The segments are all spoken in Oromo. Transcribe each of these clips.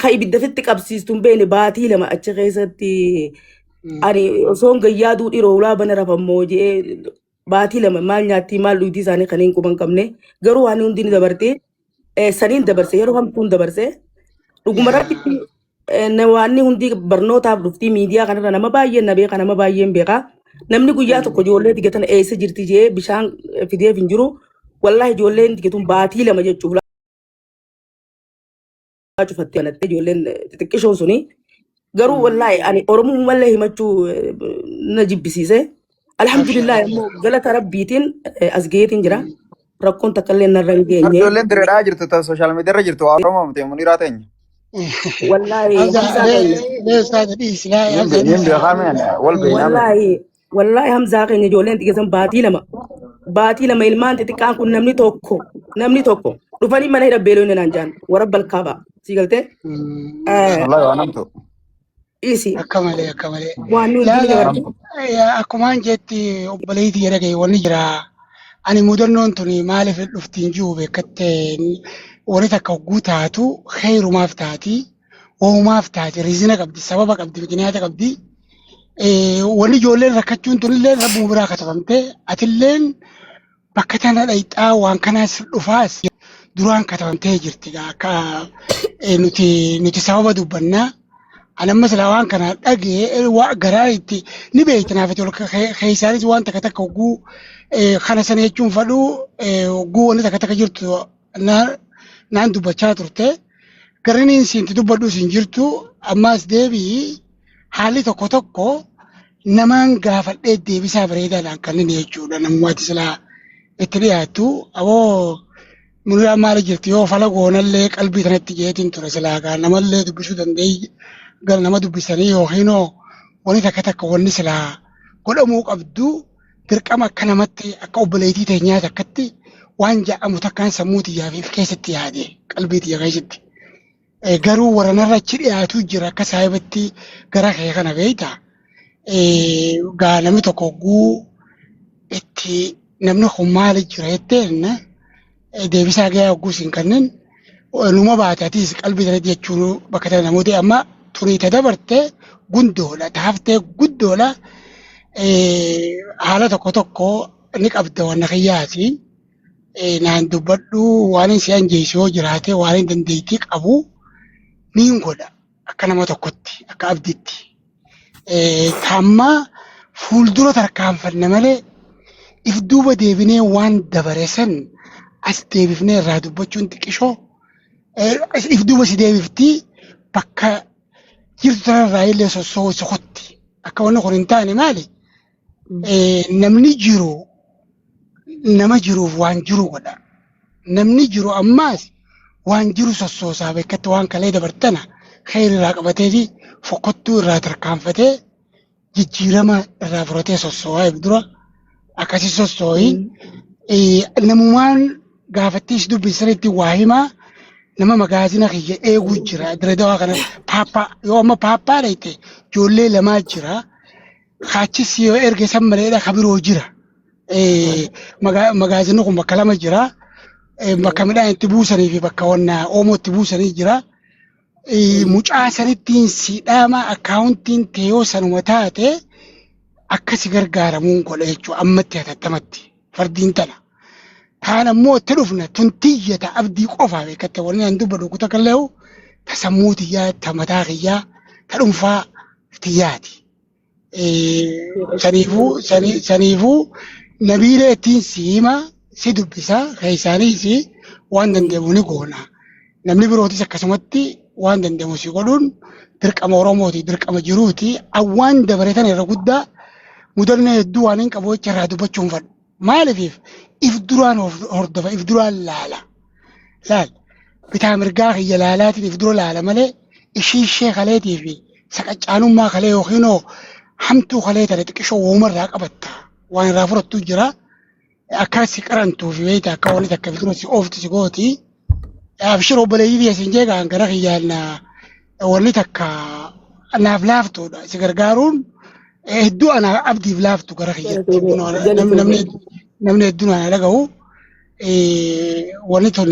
Ka ibidda fitti qabsiistu hin beekne baatii 2 achi keessatti ani osoon gayyaaduu dhiroo ulaa bana rafammoo jee baatii 2 maal nyaattii maal dhugdii isaanii kan hin quban qabne garuu waan hundi ni dabarte saniin dabarse yeroo hamtuun dabarse dhuguma rabbitti waanni hundi barnootaaf dhuftii miidiyaa kanarra nama baay'een na beeka nama baay'een beeka namni guyyaa tokko ijoollee tigatan eessa jirti jee bishaan fideef hin jiru wallaahi ijoolleen tigatuun baatii 2 jechuuf cufattee banattee ijoolleen xixiqqishoon suni garuu wallaahi ani oromummallee himachuu na jibbisiise. Alhamdulillah immoo galata rabbiitiin as gaheetiin jira. Rakkoon takka illee narra hin geenye. Ijoolleen dirreedhaa jirtu tan sooshaal miidiyaa irra jirtu waa Oromoo miti muniraa teenya. Wallaahi Hamza, Hamzaa keenya. mee ustaaza dhiisi, laa Niin Hamza niin dhiisi. beekaa mee wal beeknaa mee. Wallaahi wallaahi Hamzaa keenya ijoolleen xiqqeessan baatii 2 baatii 2 ilmaan xixiqqaan kun namni tokko dhufanii mana hidha beeloo naan jaan warra balkaaba si galtee Wallaahi waan hamtu. dhiisi Akka malee, akka malee. waan nuyi hundi Laala, dabartu. Akkumaan jetti obboleettii jedha ga'e wanni jira. Ani mudannoon tuni maaliif dhufti hin jiru beekatte wani takka hogguu taatu kheyrumaaf taati, wahumaaf taati, riizina qabdi, sababa qabdi, mikiniyaata qabdi. Wanni ijoolleen rakkachuun tunillee rabbuma biraa katabamte atilleen bakka tana dhayxaa waan kanaas dhufaas duraan katabamtee jirti akka nuti sababa dubbannaa. Ani amma silaa waan kana dhagee waa garaa itti ni beekti naaf itti ol keessaanis waan takka takka hogguu kana sana jechuun fadhu hogguu wanni takka takka jirtu naan dubbachaa turte. Garriin siinti dubbadhus hin jirtu ammaas deebii haalli tokko tokko namaan gaafadhee deebisaa bareedaadhaan kan inni jechuudha. Namummaatti silaa itti dhiyaattu aboo Muniraan maali jirti yoo fala goonallee qalbii tanatti jeetiin ture silaa gaa namallee dubbisuu danda'ii gara nama dubbisanii yookiin hoo wani takka takka wanni silaa godhamuu qabdu dirqama akka namatti akka obboleettii teenyaa takkatti waan ja'amu takkaan sammuu tiyyaa fi keessatti yaade qalbii tiyya keessatti. Garuu warra narra achi dhiyaatu jira akka saahibatti gara kee kana beekta. Gaa namni tokko hogguu itti namni kun maali jira jetteen deebisaa gahaa hogguu siin kennin numa baate atis qalbii tanatti jechuun bakka tana namoota amma turii ta dabarte gundoodha ta haftee guddoodha haala tokko tokko ni qabda wanna kiyyaati. Naan dubbadhu waan si anjeessu yoo jiraate waan hin dandeettii qabu niin godha akka nama tokkotti akka abditti. Taamma fuuldura tarkaanfanne malee if duuba deebinee waan dabare san as deebifnee irraa dubbachuun xiqqishoo if duuba si deebifti bakka jirtu tanarraa illee sossoo'u sokotti akka wanni kun hin taane maali namni jiru nama jiruuf waan jiru godha. Namni jiru ammaas waan jiru sossoosaa beekatti waan kalee dabartana kheyri irraa qabatee fi fokkottuu irraa tarkaanfatee jijjiirama irraa furatee sossoo'aa if dura akkasi sossoo'i. Namumaan gaafattiis dubbisanitti waa himaa nama magaazina kiyya eeguu jira. Diredawaa kana paappaa yoo amma paappaa dhayte ijoollee lamaa jira. Kaachis yoo erge san maleedha ka biroo jira. Magaazinni kun bakka lama jira. Bakka midhaan itti buusanii fi bakka wanna oomoo itti buusanii jira. Mucaa sanittiin si dhaama akkaawuntiin tee yoo sanuma taate akka si gargaaramuun godha jechuudha ammatti hatattamatti fardiin tana. Taan ammoo itti dhufna tun tiyya ta abdii qofaa beekatte wanni an dubbadhu kuta kalleehu ta sammuu tiyyaa ta mataa kiyyaa ta dhuunfaa tiyyaati. Saniifuu saniifuu nabiilee ittiin si hima si dubbisa keessaaniis waan danda'amu ni goona. Namni birootis akkasumatti waan danda'amu si godhuun dirqama Oromooti dirqama jiruuti. Awwaan dabare tana irra guddaa mudannoo hedduu waan hin qabu jecha irraa dubbachuun fadhu. Maaliif if duraan hordofa if duraan laala. Laal bitaa mirgaa kiyya laalaatiin if dura laala malee ishii ishee kaleetii fi saqaccaanummaa kalee yookiin hoo hamtuu kalee tana xiqqishoo woomarraa qabatta waan irraa fudhattu jira. Akka si qarantuu fi beekta akka wanni takka if dura si ooftu si gooti. Abshir obboleeyyii biyya siin jeeqaan gara kiyyaan wanni takka naaf laaftuudha si gargaaruun hedduu ana abdiif laaftu gara kiyyatti namni namni hedduun ana dhaga'u. Wanni tun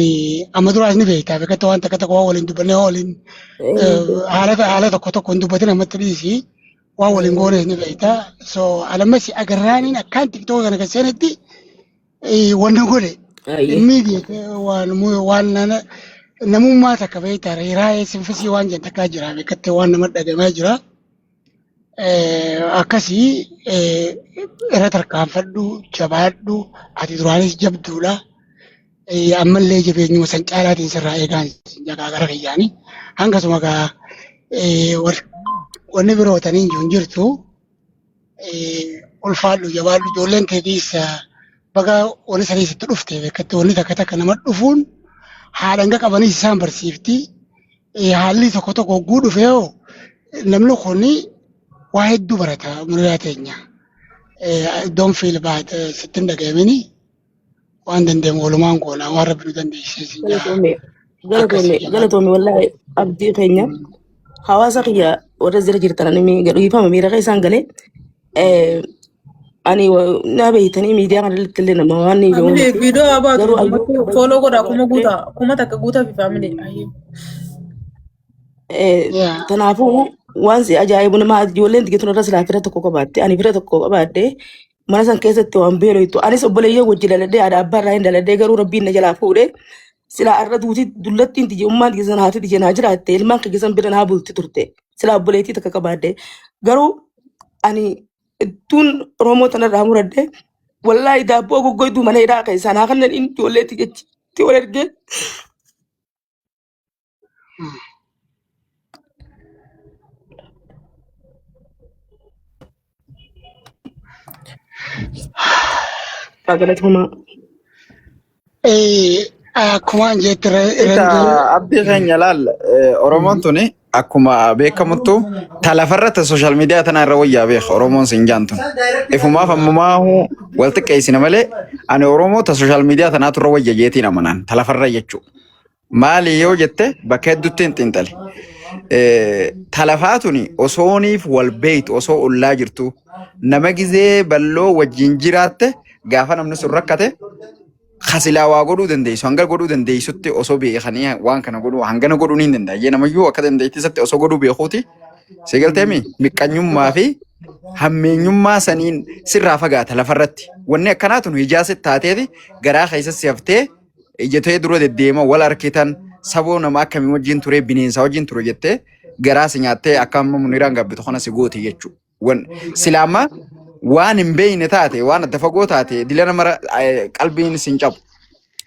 amma duraas ni beektaa beekatti waan takka tokko waan waliin dubbannee waan waliin haala tokko tokko hin dubbatin ammatti dhiisi waan waliin goones ni beektaa. So alammas agarraaniin akkaan TikTok kana kan seenetti wanni godhe immediate waan waan namummaa takka beektaa riiraayee sinfisii waan jedhan takkaa jira beekatti waan nama dhagamaa jira. Akkasii irra tarkaanfadhu, jabaadhu, ati duraanis jabduudha. Ammallee jabeenyuma san caalaatiin sirraa eegaan jagaa gara kiyyaani. Hangasuma gaa wanni biroo taniin jiru hin jirtu. Ulfaadhu, jabaadhu, ijoolleen teetiis baga wanni sanii sitti dhufte beekatti wanni takka takka nama dhufuun haadha hanga qabanis isaan barsiifti. Haalli tokko tokko hogguu dhufee hoo namni kun waa hedduu barata muriyaa teenya. Don't feel bad, sitti hin dhaga'amini, waan dandeenyu walumaan goona, waan rabbi nu dandeessise sin jaa. Galatoomi, galatoomi. Akkasii jabaadhu. Galatoomi wallaahi abdii keenya. Hawaasa kiyya warra jira jirtan ani gadhiifama miira keessaan galee ani na beeytanii miidiyaa kana irratti illee nama waan ni Family miti. viidiyoo haa baatu Garuu ayyuu namatti follow godhaa 1000 guutaa, 1000 guutaa fi family. Ayyee. Kanaafuu waan si ajaa'ibu nama ijoolleen tigituun irra silaa fira tokko qabaatte, ani fira tokko qabaadhe mana san keessatti waan beeloytu, anis obboleeyyan wajji daladhee haadha abbaa irraa hin daladhee, garuu rabbiin na jalaa fuudhe. Silaa arra duuti dullattiin tiyya ummaan tiyya san haati tiyya naa jiraatte ilmaan kiyya san bira naa bulti turte silaa obboleettii takka qabaadhe. Garuu ani ittuun Oromoo tanarraa muradhe wallaahi daabboo goggoyduu mana hidhaa keessaa naa kannan inni ijoollee tiyyachitti wal ergee. Galatoomaa. Akkuma an jetti irra Ita abdii keenya laal, Oromoon tuni akkuma beekamuttu ta lafarratti social media tana irra wayyaa beeka Oromoon sin jaantun. Ifumaaf ammumaahu wal xiqqeessina malee ani Oromoo ta social media tanaatu irra wayya jeetiin amanaan ta lafarra jechuu. Maali yoo jette bakka hedduutti hin xiinxale. Ta lafaa tuni osooniif wal beeytu, osoo ollaa jirtu nama gizee balloo wajjin jiraatte, gaafa namni sun rakkate kasilaa waa godhuu dandeessu hanga godhuu dandeessutti osoo beekanii waan kana godhuu hangana godhuu ni hin danda'a. Jee namayyuu akka dandeettii isatti osoo godhuu beekuuti. Si galteemi miqqanyummaa fi hammeenyummaa saniin sirraa fagaata lafarratti. Wanni akkanaa tun hijaasitti taateeti garaa keessatti haftee ijatee dura deddeema wal arkitan saboo nama akkamii wajjin ture, bineensa wajjin ture jettee garaa si nyaattee akka amma Muniraan gabbitu kana si gooti jechuudha. Wan sila amma waan hin beekne taate, waan adda fagoo taate dila nama qalbiin sin cabu.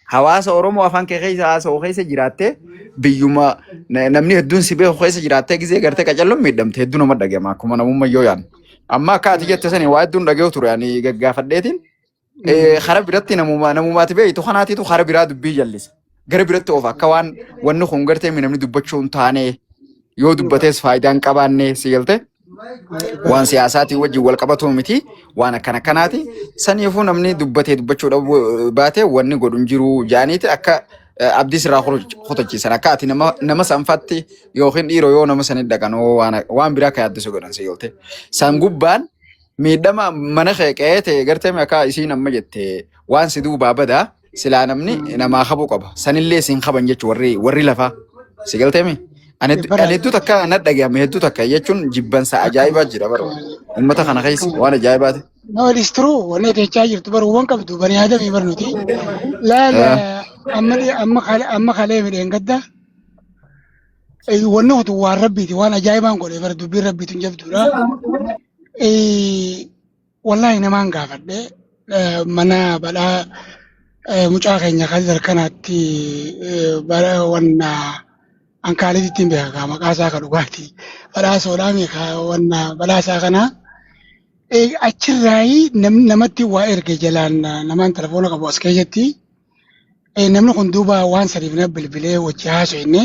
Hawaasa Oromoo afaan kee keessa haasa'u keessa jiraattee, biyyuma namni hedduun si beeku keessa jiraattee gizee gartee qacalloon miidhamte hedduu nama dhagama akkuma namummaa yoo yaadnu. Amma akka ati jette sani waa hedduun dhaga'u ture ani gaggaafadheetiin. Kara biratti namumaati beektu kanaatiitu kara biraa dubbii jallisa. Gara biratti oofa akka waan wanni kun gartee namni dubbachuu hin taane, yoo dubbatees faayidaa hin qabaanne, si galte, waan siyaasaatiin wajjin wal qabatu miti, waan akkana akkanaati. Saniifuu namni dubbatee dubbachuu dhabuu baate wanni godhu hin jiru jaaniiti akka abdii sirraa kutachiisan, akka ati nama sanfatti yookiin dhiiroo yoo nama sanii dhaqan waan biraa akka yaaddisu godhan, si galte. San gubbaan miidhama mana kee qe'ee ta'e gartee akka isiin amma jette waan si duubaa badaa silaa namni namaa qabuu qaba. Sanillee siin qaban jechuun warri lafaa. Si galteemi? Ani hedduu takka na dhaga'ame, hedduu takka jechuun jibbansa ajaa'ibaa jira bara. Uummata kana keessa waan ajaa'ibaati. No, it is true. Wanni ati jechaa jirtu baruu waan qabdu bani aadamii bar nuti. Laal amma kalee midheen gadda. Wanni kutu waan rabbiiti, waan ajaa'ibaan godhe bar, dubbiin rabbiitu hin jabduudha. Wallaahi namaan gaafadhe, mana badhaa mucaa keenya kan kanaatti wanna ankaaliitti hin beeka maqaa isaa kan dhugaati. Badhaa soodhaa meeqa wanna badhaa isaa kana achirraayi namatti waa erge jalaan namaan telefoona qabu as keessatti. Namni kun duuba waan sadiif na bilbilee wajji haasofne.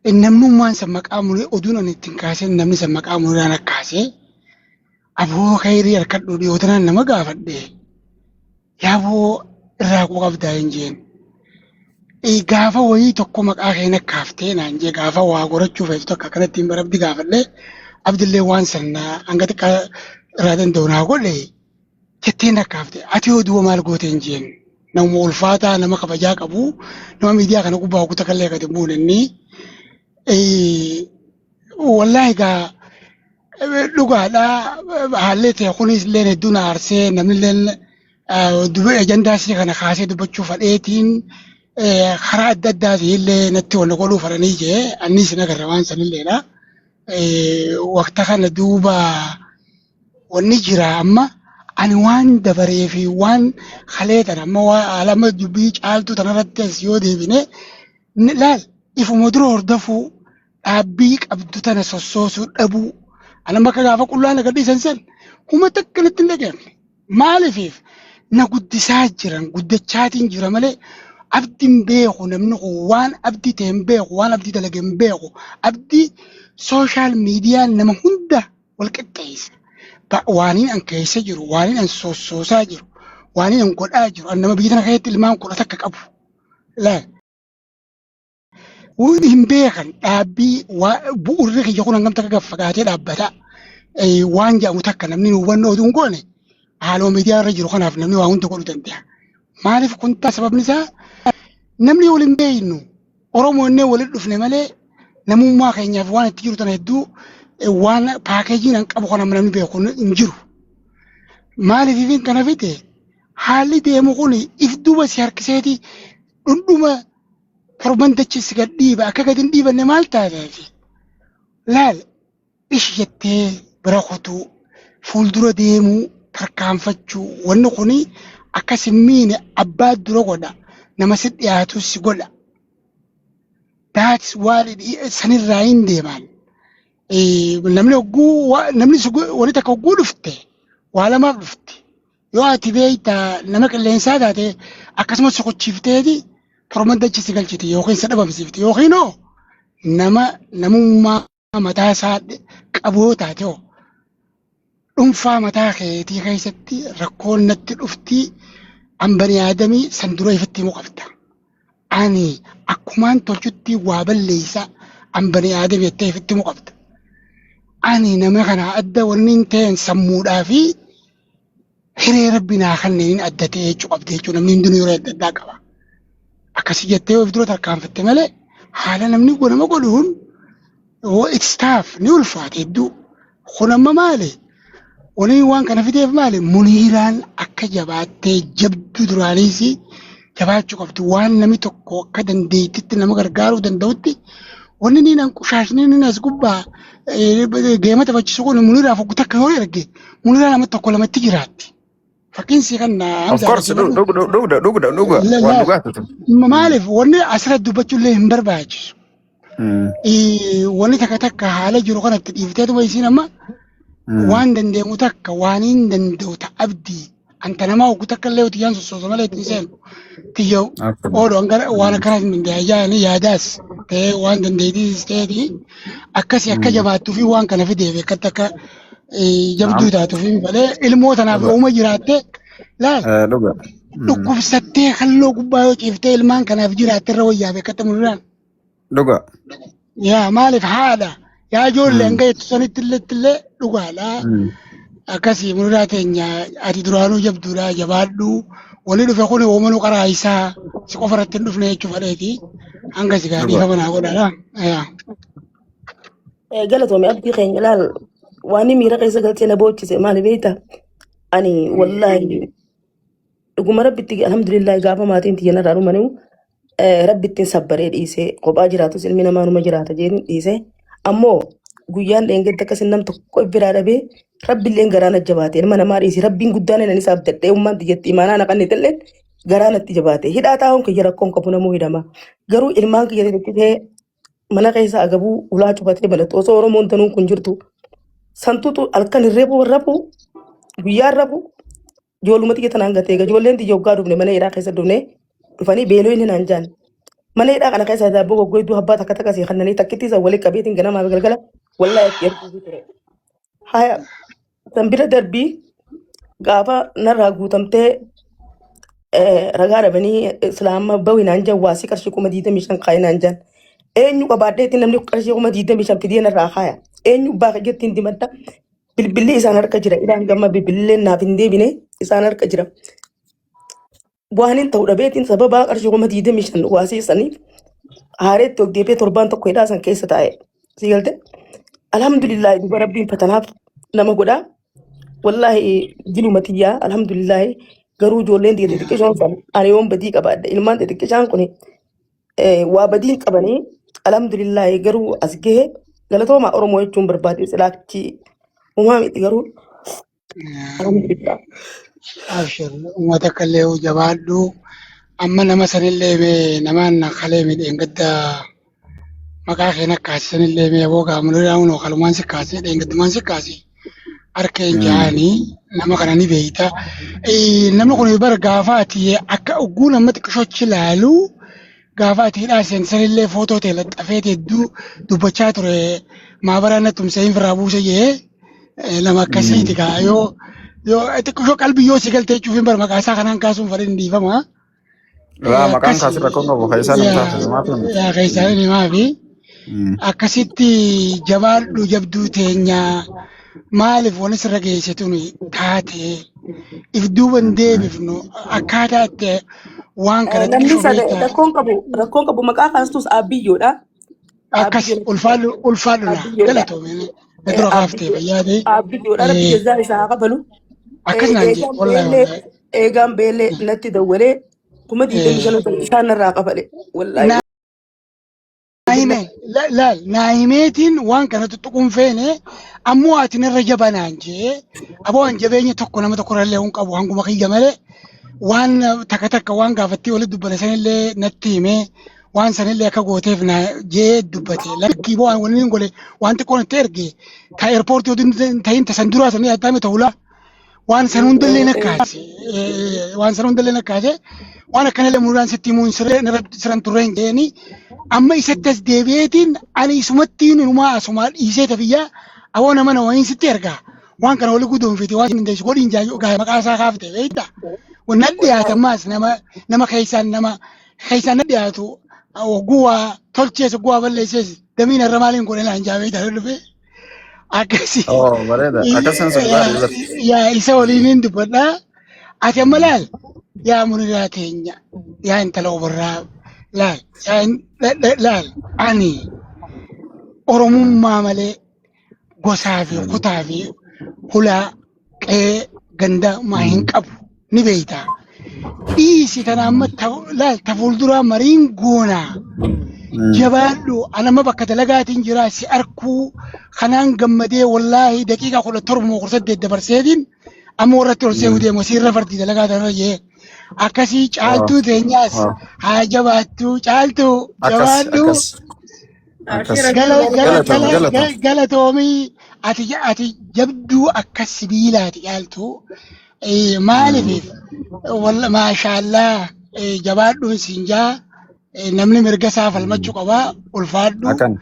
Namnummaan san maqaa muree oduun ani ittiin kaasee namni san maqaa muraan akkaasee aboo khayrii harkadhu dhiyoo tanaan nama gaafadhe. Yaaboo irraa quba qabdaa hin jeen. Gaafa wayii tokko maqaa kee nakaaftee naan jee, gaafa waa gorachuu feetu takka akkanatti hin barabdi gaafadhe, abdillee waan san hanga xiqqaa irraa danda'u naa godhe jettee nakaafte, ati yoo duuba maal goote hin jeen. Nama ulfaataa, nama kabajaa qabu, nama miidiyaa kana gubbaa hogguu takka illee gadi hin buune inni. Wallaahi egaa dhugaadha, haalli ta'e kunis illee hedduu na aarsee, namni illee dubbii ajandaa isii kana kaasee dubbachuu fadheetiin karaa adda addaatiin illee natti wal godhuu fadhanii jee annis hin agarre waan sanilleedha. Waqta kana duuba wanni jira, amma ani waan dabaree fi waan kalee tana amma waa alama dubbii caaltuu tanarratti as yoo deebine laal, ifuma dura hordofuu, dhaabbii qabdu tana sossoosuu dhabuu. Ani amma akka gaafa qullaa na gadhiisan san huma takka natti hin dhaga'amne. Maaliif? Na guddisaa jiran, guddachaatiin jira malee abdi hin beeku. Namni kun waan abdii ta'e hin beeku, waan abdii dalage hin beeku. Abdii social media nama hunda wal qixxeessa. Waaniin an keessa jiru, waaniin an sossoosaa jiru, waaniin an godhaa jiru, an nama biyya tana keessatti ilmaan 11 qabu. Laal. Hin beekan dhaabbii bu'urri kiyya kun hangam takka gad fagaatee dhaabbata. Waan jedhamu takka namni hubannoo oduu hin goone, haaluma miidiyaa irra jiru kanaaf namni waa hunda godhuu danda'a. Maaliif kun ta'a? Sababni isaa namni wal hin beeknu, Oromoo innee walitti dhufne malee, namummaa keenyaaf waan itti jiru tana hedduu waan package-iin an qabu kana namni beeku hin jiru. Maaliif ifin kana fide? Haalli deemu kun if duuba si harkiseeti dhundhuma torban dachi si gad dhiiba. Akka gad hin dhiibanne maal taataati? Laal, ishi jettee bira kutuu, fuuldura deemuu, tarkaanfachuu, wanni kun akka si miine abbaa dura godha, nama si dhiyaatu si godha. That's what sanirraa hin deeman. Namni hogguu namni wani takka hogguu dhufte waa lamaaf dhufte. Yoo ati beektaa nama qilleensaa taate, akkasumas sokochiifteeti torban dachi si galchiti yookiin si dhabamsiifti, yookiin hoo nama namummaa mataa isaa qabu yoo taate hoo, dhuunfaa mataa keetii keessatti rakkoon natti dhufti, an bani aadamii san dura ifatti himuu qabda. Ani akkumaan tolchutti waa balleessa, an bani aadamii jettee ifitti himuu qabda. Ani nama kana adda wanni hin ta'een sammuudhaa fi hiree rabbi naa kenneeniin adda ta'e jechuu qabda jechuudha. Namni hundinuu yeroo adda addaa qaba. Akkasii jettee of dura tarkaanfatte malee, haala namni nama godhuun it's tough, ni ulfaata hedduu. Kun amma maali? Waliin waan kana fideef maali? Muniiraan akka jabaattee jabduu duraaniis jabaachuu qabdi. Waan namni tokko akka dandeettitti nama gargaaruu danda'utti, wanni inni nan qushaashni inni as gubbaa geema taphachiisu kun Muniiraaf hoggu takka yoo erge, Muniiraa nama tokko lamatti jiraatti. Fakkiin si kan Of course, dhugda, dhugda, dhugda, dhuga. Waan dhugaatu tun. Maaliif wanni asirratti dubbachuullee hin barbaachisu. Wanni takka takka haala jiru kanatti dhiifteetuma isiin amma waan dandeemu takka, waan hin danda'u ta abdii anta namaa hoggu takka illee tiyyaan sossoosa malee ittiin seenu tiyya oolu waan akkanaa hin dandeenya jaanii yaadaas ta'ee waan dandeettiis ta'eeti akkasii akka jabaattuu fi waan kana fideef akkatti akka jabduu taatuuf malee, ilmoo tanaaf yooma jiraatte, laal, Dhuga. dhukkubsattee halloo gubbaa yoo ciiftee ilmaan kanaaf jiraatte irra wayyaaf akkatti mul'an. Dhuga. Yaa maaliif haadha yaa ijoollee hanga jettu sanitti illee illee dhugaadha. Akkasii mul'aa teenya, ati duraanuu jabduudha, jabaadhu. Wanni dhufe kun oomanuu qaraa isaa si qofa irratti hin dhufne jechuu fadheeti. Hanga si gaa dhiifama naa godhaadha. Yaa. Galatoome abdii keenya. Ilaal, waan miira keessa galchee na boochise maali beektaa? Ani wallaahi dhuguma rabbitti, alhamdulillah, gaafa maatiin tiyya narraa dhumaniu rabbittiin sabbaree dhiisee, kophaa jiraatus ilmi namaa numa jiraata jeen dhiisee, ammoo guyyaan dheengadda akkasin nam tokko biraa dhabee, rabbilleen garaa na jabaate. Ilma namaa dhiisi, rabbiin guddaan inni isaaf dadhee ummaan tiyyatti imaanaa na qannitellee garaa natti jabaate. Hidhaa taa'uun kiyya rakkoon qabu, namuu hidhama, garuu ilmaan kiyya xixiqqisee mana keessa agabuu ulaa cufatee banatu osoo Oromoon tanuun kun jirtu santuutu halkan hirreebuu rafu, guyyaan rafu ijoolluma xiyya tanaan gatee, ijoolleen xiyya hoggaa dhufne mana hidhaa keessa dhufne dhufanii beeloo inni naan jaan. Mana hidhaa kana keessa daabboo goggoyduu abbaa takka takka sii kannanii takkitti isa walitti qabeetiin ganamaa fi galgala wallaahi itti erguufi ture. Haya, san bira darbii gaafa narraa guutamtee ragaa dhabanii islaama bawi naan jaan, waasii qarshii 25,000 kaayi naan jaan. Eenyu qabaadheetti namni qarshii 25,000 fidee narraa kaaya? Eenyu baaka jettiin dimadda? Bilbilli isaan harka jira. Ilaan gamma bilbillee naaf hin deebine, isaan harka jira. Waan hin ta'u dhabeetiin sababa qarshii 25,000 waasii saniif haareetti of deebi'ee torbaan tokko hidhaa san keessa taa'e. Si galte? Alhamdulillah, duba rabbiin fatanaaf nama godha. Wallaahi jiluma tiyyaa, alhamdulillah, garuu ijoolleen tiyya xixiqqishoon san ani yoon badii qabaadhe, ilmaan xixiqqishaan kun waa badii hin qabanii, alhamdulillah, garuu as gahe. Galatoomaa Oromoo jechuun barbaade, silaachi uumaa miti, garuu alhamdulillah. Abshir, uummata akka illee jabaadhu. Amma nama sanillee mee namaan kalee midheen gadda maqaa keenya kaasisanillee mee aboo gaamulee hunoo kalumaan si kaasee dheengaddumaan si kaasee harka hin jaanii nama kana ni beeyta. Namni kun bara gaafa ati akka ogguu nama xiqqishochi ilaalu, gaafa ati hidhaa seensanillee footoo ta'e laxxafee hedduu dubbachaa ture, maabaraan natti tumsee hin firaa buuse jee nama akkasiiti gaa. Yoo xiqqishoo qalbii yoo si galtee jechuuf hin bara maqaa isaa kanaan kaasuun fadhiin dhiifama. Laa, maqaan kaasii rakkoon qabu, keessaa nama taasise maaf himte? Yaa keessaa inni maafi akkasitti jabaadhu, jabduu teenya. Maaliif wani sirra geesse tuni taate if duuban deebifnu akkaataa itti waan kana Namni xiqqishoo sana beektaa. Rakkoon qabu maqaa kaastus Abiyyoodha. Akkas ulfaadhu, ulfaadhu laa. Abiyyoodha. Galatoome na dura kaaftee fayyaade. Abiyyoodha, rabbi jazaa isaa haa kafalu. Akkas naan jee Eegaan wallahi beellee wallahi. Eegaan beellee natti dawwalee 25,000 isaan irraa kafale. Wallaahi. Naahime laal, naahimeetiin waan kana tuttuquun feene, ammoo ati narra jabanaan jee. Aboo, an jabeenya tokko nama tokko irrallee hin qabu, hanguma kiyya malee. Waan takka takka waan gaafattee walitti dubbate sanillee natti hime, waan sanillee akka gooteef na jee dubbate. Lakkii boo, waan hin godhe, waan xiqqoon itti erge ta airportii oduu hin ta'in ta san duraa sanii addaame ta'ulaa waan san hundallee na kaase, waan san hundallee na kaase. Waan akkanallee muraan sitti himuun siree siran turreen jeeni. Amma isatti as deebi'eetiin ani isumatti inumaa asumaa dhiisee tafiyyaa awoo nama na wayiin sitti ergaa waan kana wali guduunfiti waan hin deessu godhiin jaayyoo gaa maqaa isaa kaafte beekta. Wannan dhiyaate ammaas nama keessaan nama keessaan na dhiyaatu, hogguu waa tolchees hogguu waa balleessees damiin irra maaliin godhe naan jaa beekta dhufe. Akkasii. Oh, bareeda. Akkasumas sun gaarii irratti. Yaa, isa waliin dubbadhaa. Ati amma laal, yaa Muniraa teenya, yaa intala obarraa, laal yaa laal, ani Oromummaa malee gosaa fi kutaa fi hulaa qe'ee ganda maa hin qabu ni beekta. Dhiisi tana amma laal, ta fuulduraa mariin goonaa. Jabaadhu, ani amma bakka dalagaatiin jira, si arkuu kanaan gammadee. Wallaahi daqiiqaa 17 moo 18 dabarseetiin amma warratti ol seenuu deemu siirra fardii dalagaa tanarra jee. Akkasii caaltuu teenyaas haa jabaattu caaltuu. Akkas Jabaadhu. Akkas. Akkas. Galatoomii Galatoomi, galatoomi. Galatoomii, ati jabduu akka sibiilaati caaltuu. Maaliif walla maashaallaa, jabaadhuun siin jaa. Namni mirga isaa falmachuu qaba, ulfaadhu. Akkan.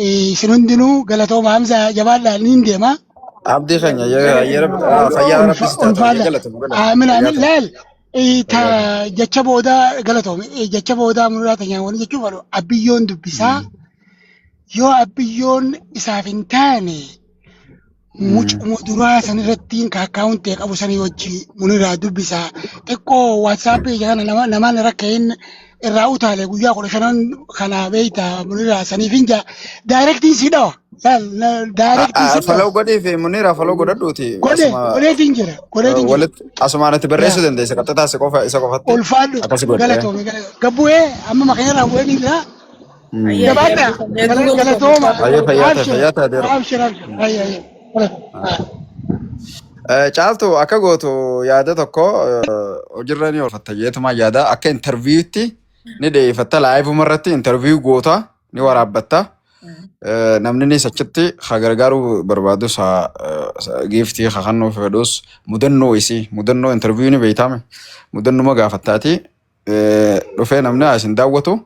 Isin hundinuu galatooma. Hamza, jabaadhaa, niin deema. Abdii keenya fayyaa rabbi si taatu. Ulfaadha. Galatoom, galatoom. Aamin, aamin. Fayyaa ta'u. Laal, ta Fayyaa ta'u. jecha boodaa galatoome, jecha boodaa mul'ata tanyaan wani jechuu fadhu Abiyyoon dubbisaa, yoo Abiyyoon isaaf hin taane mucuma duraa san irratti akkaawuntii qabu sanii wajji Muniraa dubbisaa. Xiqqoo WhatsAppii kana nama namaan rakka'in irraa utaale guyyaa 15 kana beeyta. Muniraa saniif hin jaa, directiin si dhawa. Laal, directiin si dhawa. Follow godhii fi Muniraa follow godhadhuuti. Godhe Asuma godheetiin jira, godheetiin jira. Walitti asumaan itti barreessuu dandeessa. Qaxxataa si qofa isa qofatti. Ulfaadhu. Akkasi godhe. Galatoome, gabbu'ee amma makiinarraa bu'ee ni jira. Jabaadha, galatooma. Baay'ee fayyaa ta'e, Abshir. Fayyaa ta'e deera. Abshir, abshir, ayya, ayya. Caaltu, akka gootu yaada tokko hojiirra ni oolfatta jeetuma yaada, akka interviewtti ni dhiyeeffatta, liveuma irratti interview goota, ni waraabbatta. Namni nis achitti haa gargaaruu barbaadus, haa giftii haa kennuu fedhus, mudannoo isii, mudannoo interview ni beeytame, mudannuma gaafattaati dhufee namni isin daawwatu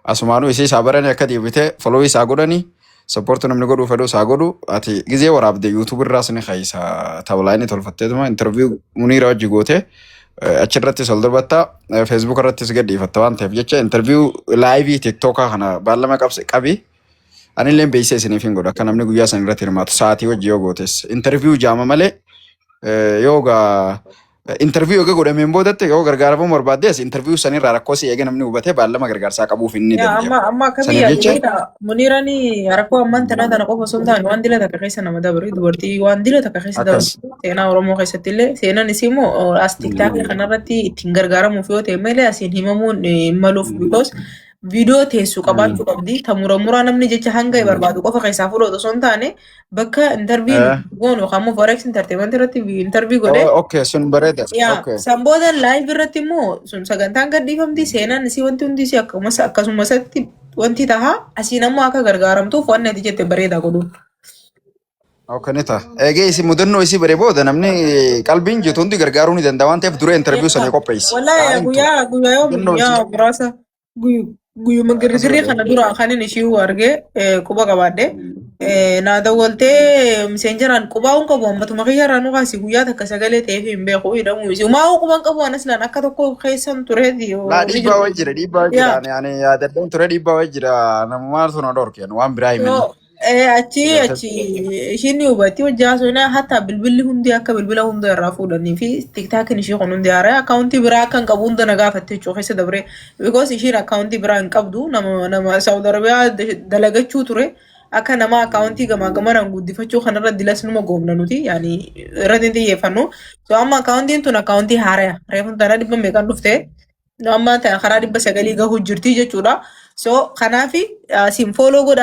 asumaanuu isii isaa baranii akka deebitee follow isaa godhanii support namni godhuu fedhu isaa godhu. Ati gizee waraabde YouTube irraas ni keessa tablaayinii tolfatteetuma interview Muniira wajji gootee achirrattis ol darbatta, Facebook irrattis gadhiifatta waan ta'eef jecha interview live TikTokaa kana baallama qabi. Anillee beeksisa isiniif hin godhu akka namni guyyaa san irratti hirmaatu sa'aatii wajji yoo gootes interview jaama malee yoo gaa Interview eega godhameen boodatti yoo gargaaramuu barbaaddes interview sanirraa rakkoo si eega namni hubatee baallama gargaarsaa qabuuf inni Yaa danda'ama. amma akka Saniif biyya jecha beektaa Muniirani rakkoo ammaan tanaa tana qofa osoo hin taane waan dila takka keessa nama dabre, dubartii waan dila takka keessa Akkas. dabre seenaa Oromoo keessatti illee seenaan isii immoo as TikTokii kanarratti ittiin gargaaramuuf yoo ta'e malee asiin himamuun hin maluuf, because viidiyoo teessu qabaachuu qabdi. Ta mura muraa namni jecha hanga barbaadu qofa keessaa fudhatu osoo hin taane, bakka interview goonu yookaan immoo Forex Entertainment irratti interview godhee. Okay, sun bareeda. Yaa san booda live irratti immoo sun sagantaan gadhiifamti, seenaan isii wanti hundi isii akkuma akkasumasatti wanti tahaa asiin ammoo akka gargaaramtuuf wanni ati jette bareedaa godhuun. Okay, ni ta'a. Eegee isin mudannoo isii bare booda namni qalbiin jirtu hundi gargaaruu ni danda'a waan ta'eef dura interview sanii qopheessi. Wallahi Haa himtu. guyyaa guyyaa yoom Mudannoo guyyaa isii. muraasa guyyuma Akkas girgirrii godhe. kana dura kanin ishii argee quba qabaadhe naa dawwaltee miseenjaraan qubaa hin qabu, ammatuma kiyyarraa nu kaasi, guyyaa takka sagalee ta'eef hin beeku hidhamuu isii umaa quban qabu, anas laan akka tokko keessan tureeti Laa ni dhiibbaa jiru. wayi jira, dhiibbaa wayi jira. Yaa. Ani yaadadheen ture, dhiibbaa wayi jira. Namumaa sun dhorke waan biraa himanii. Yoo achi achi ishiin ni hubatti hojii haasofnaa, hatta bilbilli hundi akka bilbila hunda irraa fuudhanii fi TikTokiin ishii kun hundi haaraa akkaawuntii biraa akka hin qabu hunda na gaafatte jechuu keessa dabree, because ishiin akkaawuntii biraa hin qabdu, nama Saudi Arabiyaa dalagachuu ture, akka nama akkaawuntii gamaa gamanaan guddifachuu kanarra dilas numa goomna nuti yaani irratti hin xiyyeeffannu. So amma akkaawuntiin tun akkaawuntii haaraa reefuun tana dhibba meeqan dhufte, amma karaa 900 gahuu jirti jechuudha. So kanaafi siin follow godhaa.